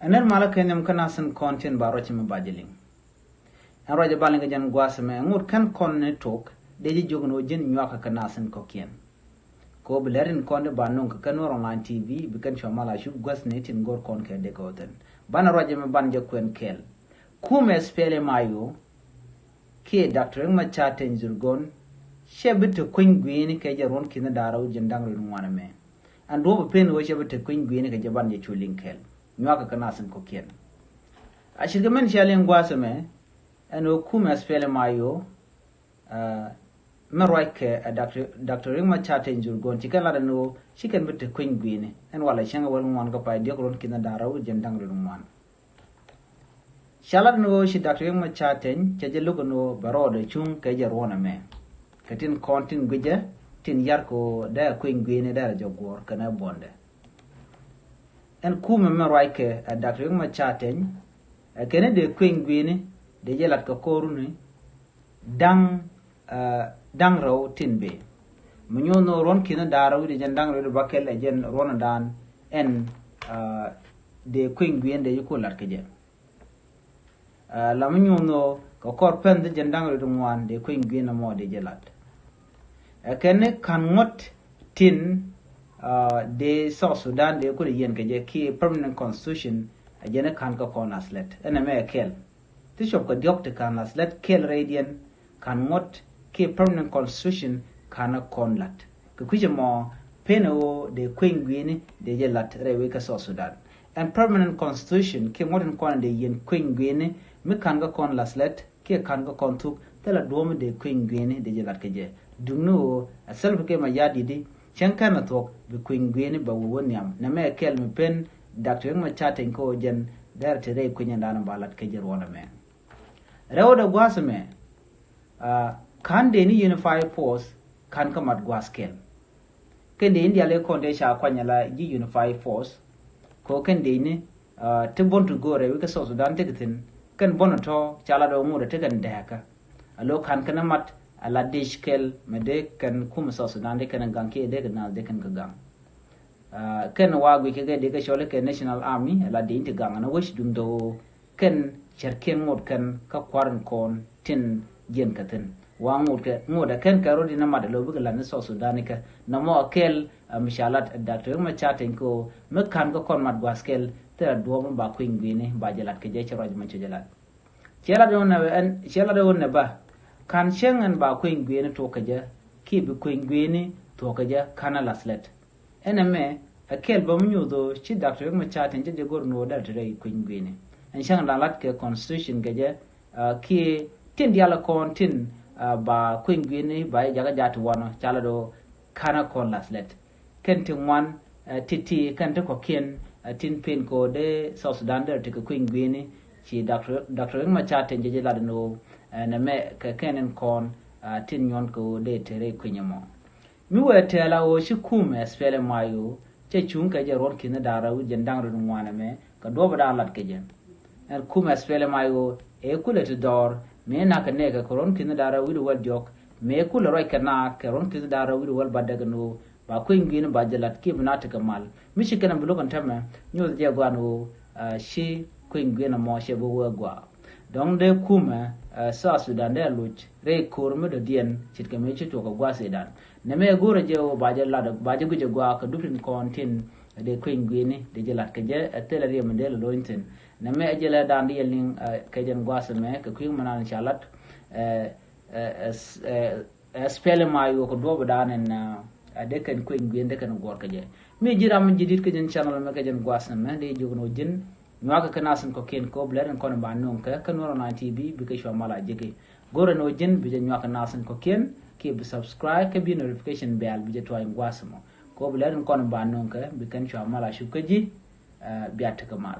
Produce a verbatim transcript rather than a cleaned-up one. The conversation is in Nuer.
Ɛn nɛr malä kɛ nhiam kä nasin kɔn tin ba ruac mi ba jɛ liŋ. Ɛn ruac ɛ ba liŋ kɛ jɛn gua̱a̱th ɛmɛ, ŋot kɛn kɔn ni tok dee ji̱ jiök ni wä ji̱n nyuakä kɛ nasin kɔ̱kiɛn. Kɛ ɣöö bi lɛr in kɔn di ba no̱ŋ kɛ kɛn Nuer Online T V, bi kɛn cua mal a cup gua̱thni tin go̱r kɔn kɛ dee kɛ wä thi̱n. Banɛ ruac ɛmɛ ban jɛ kuɛn kɛɛl. Kumɛ SPLM-IO kiɛ Doctor Riek Machar Teny Dhurgon cɛ bi te kueny gui̱i̱ni kɛ jɛ ruɔ̱n ki̱ni da̱ŋ rɛw jiɛn da̱ŋ rɛw ŋuan ɛmɛ. Ɛn duɔ̱ɔ̱p ɛ pen ɣöö cɛ bi te kueny gui̱i̱ni kɛ jɛ ban jɛ cu liŋ kɛɛl. Nyuakä kɛ nasin kɔ̱kiɛn. A ce̱tkɛ mɛn cia liŋ gua̱a̱th ɛmɛ, ɛn ɣöö kumɛ SPLM-IO, ah, mɛ ruac kɛ, ah, Doctor Doctor Riek Machar Teny Dhurgon ci kɛn lat ɛn ɣöö ci kɛn bi te kueny gui̱i̱ni ɛn walɛ cäŋ ɛ wäl ŋuan kä pay diɔ̱k ruɔ̱n ki̱ni da̱ŋ rɛw jiɛn da̱ŋ rɛw ŋuan. Ca lat ni ɣöö ci Doctor Riek Machar Teny cɛ jɛ lo̱k ni ɣöö bɛ rɔɔdɛ cuŋ kɛ jɛ ruɔ̱n ɛmɛ. Kɛ tin kɔn tin guicɛ tin yar kɛ ɣöö dee a kueny gui̱i̱ni dee rɛ jɛ guɔ̱ɔ̱r kɛnɛ buɔ̱ndɛ. Ɛn kumɛ mɛ ruac kɛ, ah, Doctor Riek Machar Teny, ah, kɛnɛ dee kueny gui̱i̱ni dee jɛ lat kɛ ko̱runi da̱ŋ, ah, da̱ŋ rɛw tin bëë. Mi nyuɔ̱th ni ɣöö ruɔ̱n ki̱ni da̱ŋ rɛw wi̱cdɛ jiɛn da̱ŋ rɛw wi̱cdɛ bäkɛl ɛ jɛn ruɔ̱n dan ɛn, ah, dee kueny gui̱i̱ni dee ji̱ ku lat kɛ jɛ. Ah, la mi nyuɔ̱th ni ɣöö kɛ kɔr pɛn dhieec jiɛn da̱ŋ rɛw wi̱cdɛ ŋuan dee kueny gui̱i̱ni mɔ dee jɛ lat. Ɛ kɛn ni ka̱n ŋuɔ̱t tin, ah, dee South Sudan dee kulɛ yiɛn kɛ jɛ kiɛ permanent constitution, ɛ jɛn ni ka̱n kä kɔn la̱th lät. Ɛn ɛmɛ ɛ kɛl. Ti cuɔp kɛ diɔ̱k ti ka̱n la̱th lät kɛl rɛydiɛn, ka̱n ŋuɔ̱t kiɛ permanent constitution ka̱n ɛ kɔn la̱t. Kɛ kui̱c ɛmɔ pen ɛ ɣöö dee kueny gui̱i̱ni dee jɛ la̱t rɛy wec kä South Sudan. Ɛn permanent constitution kiɛ ŋuɔ̱t in kɔn dee yiɛn kueny gui̱i̱ni mi ka̱n kä kɔn la̱th lät kiɛ ka̱n kä kɔn thuk thilɛ duɔ̱ɔ̱p mi dee kueny gui̱i̱ni dee jɛ la̱t kɛ jɛ. Duŋni ɣöö ɛ Salva Kiir Mayardit cäŋ kɛn ɛ thuɔ̱k bi kueny gui̱i̱ni bɛ wä wä nhiam. Nɛmɛ ɛ kɛl mi pen Doctor Riek Machar Teny kɛ ɣöö jɛn dɛrɛ te rɛy kueny ɛn da̱a̱n ba la̱t kɛ jɛ ruɔ̱n ɛmɛ. Rɛwdɛ gua̱a̱th ɛmɛ, ah, ka̱n dee ni unified force ka̱n kä mat gua̱a̱th kɛl. Kɛn dee ni diaal i̱ kɔn dee ca kuany ala ji̱ unified force. Kɛ ɣöö kɛn dee ni, ah, ti buɔ̱n ti go̱o̱rɛ wi̱i̱ kä South Sudan tekɛ thi̱n. Kɛn buɔ̱n tɔ̱ ca la dɔ̱ ŋot ɛ tekɛn dɛɛkä. A lo̱ ka̱n kɛn mat ala dec kɛl mɛ dee kɛn kumɛ South Sudan dee kɛn gaŋ kiɛ dee kɛ naath dee kɛn kɛ gaŋ. Ah, kɛn wa guic kɛ kɛ dee kɛ cɔl kɛ National Army, ala dee in ti gaŋ ni wec duŋ dɔ̱ kɛn cärkiɛn ŋot kɛn kä kua̱r in kɔn tin jiɛn kɛ thi̱n. Wa ŋot kɛ, ŋot ɛ kɛn kɛ rot in a mat ɛ lo̱ bikɛ la̱t ni South Sudan ikɛ. Nɔmɔ a kɛl, ah, mi ca lat Doctor Riek Machar Teny kɛ ɣöö mi ka̱n kä kɔn mat gua̱a̱th kɛl, thilɛ duɔ̱ɔ̱p mi ba kueny gui̱i̱ni ba jɛ la̱t kɛ jɛ cɛ ruac mɛ cɛ jɛ la̱t. Cɛ lat ɛ wä nɛ, ɛn, cɛ lat ɛ wä nɛ ba. Ka̱n cäŋ ɛn ba kueny gui̱i̱ni tuɔk kɛ jɛ, kiɛ bi kueny gui̱i̱ni tuɔk kɛ jɛ ka̱n a la̱th lät. Ɛn ɛmɛ, ɛ kɛl bä mi nyuuth ɣöö ci Doctor Riek Machar Teny cɛ jɛ go̱r ni ɣöö dɛr te rɛy kueny gui̱i̱ni. Ɛn cäŋ da̱a̱n lat kɛ constitution kɛ jɛ, ah, kiɛ tin diaal kɔn tin, ah, ba kueny gui̱i̱ni ba jɛ jakä jaat ti wanɔ, ca lat ɣöö ka̱n a kɔn la̱th lät. Kɛn ti ŋuan, eh, ti̱ti̱, kɛn ti kɔ̱kiɛn, eh, tin pen kɛ ɣöö dee South Sudan dee rɔ tekɛ kueny gui̱i̱ni, ci Doctor, Doctor Riek Machar Teny jɛ jɛ lat ni ɣöö, eh, nɛmɛ kɛ kɛn in kɔn, eh, tin nyuɔn kɛ ɣöö dee te rɛy kueny ɛmɔ. Mi wëë tɛɛl a ɣöö ci kumɛ SPLM-IO cɛ cuŋ kɛ jɛ ruɔ̱n ki̱ni da̱ŋ rɛw wi̱cdɛ jiɛn da̱ŋ rɛw ŋuan ɛmɛ, kɛ duɔ̱ɔ̱p da̱a̱n lat kɛ jɛ. Ɛn kumɛ SPLM-IO ɛ kulɛ ti dhɔr, mëë na̱k kɛ nɛɛkɛ kɛ ruɔ̱n ki̱ni da̱ŋ rɛw wi̱cdɛ wäl diɔ̱k, mëë kulɛ ruac kɛ naak kɛ ruɔ̱n ki̱ni da̱ŋ rɛw wi̱cdɛ wäl bädäk ɛn ɣöö ba kueny gui̱i̱ni ba jɛ la̱t kiɛ bi na tekɛ mal. Mi ci kɛn a bi lo̱k ɛn täämɛ, nyoth jɛ gua̱a̱n ɣöö, ah, ci kueny gui̱i̱ni ɛmɔ cɛ bi wee gua̱a̱. Dɔ̱ŋ dee kumɛ, ah, South Sudan dee a loc rɛy ko̱r mi dɔ̱diɛn ce̱tkɛ mëë ci tuɔɔk kɛ gua̱a̱th Sudan. Nɛmɛ ɛ go̱o̱rɛ jɛ ɣöö ba jɛ la̱t, ba jɛ guic ɛ gua̱a̱ kɛ dup tin kɔn tin dee kueny gui̱i̱ni dee jɛ la̱t kɛ jɛ, ɛ thilɛ riɛm in dee lɛ lo̱ny thi̱n. Nɛmɛ ɛ jɛ lɛ da̱a̱n di yɛ liŋ, ah, kɛ jɛn gua̱a̱th ɛmɛ kɛ kui̱ mi naan ca la̱t, eh, eh, eh, eh, SPLM-IO kɛ duɔ̱ɔ̱p da̱a̱n ɛn, ah, a dee kɛn kueny gui̱i̱ni dee kɛn guɔ̱ɔ̱r kɛ jɛ. Mi ji̱ ram mi ji̱ di̱t kä jɛn channel ɛmɛ kä jɛn gua̱a̱th ɛmɛ, dee jiök ni ɣöö ji̱n nyuakä kɛ nasin kɔ̱kiɛn kɛ ɣöö bi lɛr in kɔn in ba nööŋ kɛ kä Nuer Online T V, bikɛ cua mal a ji̱ki. Go̱rɛ ni ɣöö ji̱n bi jɛ nyuakä nasin kɔ̱kiɛn kiɛ bi subscribe kɛ bi notification bell bi jɛ tuany gua̱a̱th ɛmɔ. Kɛ ɣöö bi lɛr in kɔn in ba nööŋ kɛ, bi kɛn cua mal a cup kä ji̱, eh, bia tekɛ mal.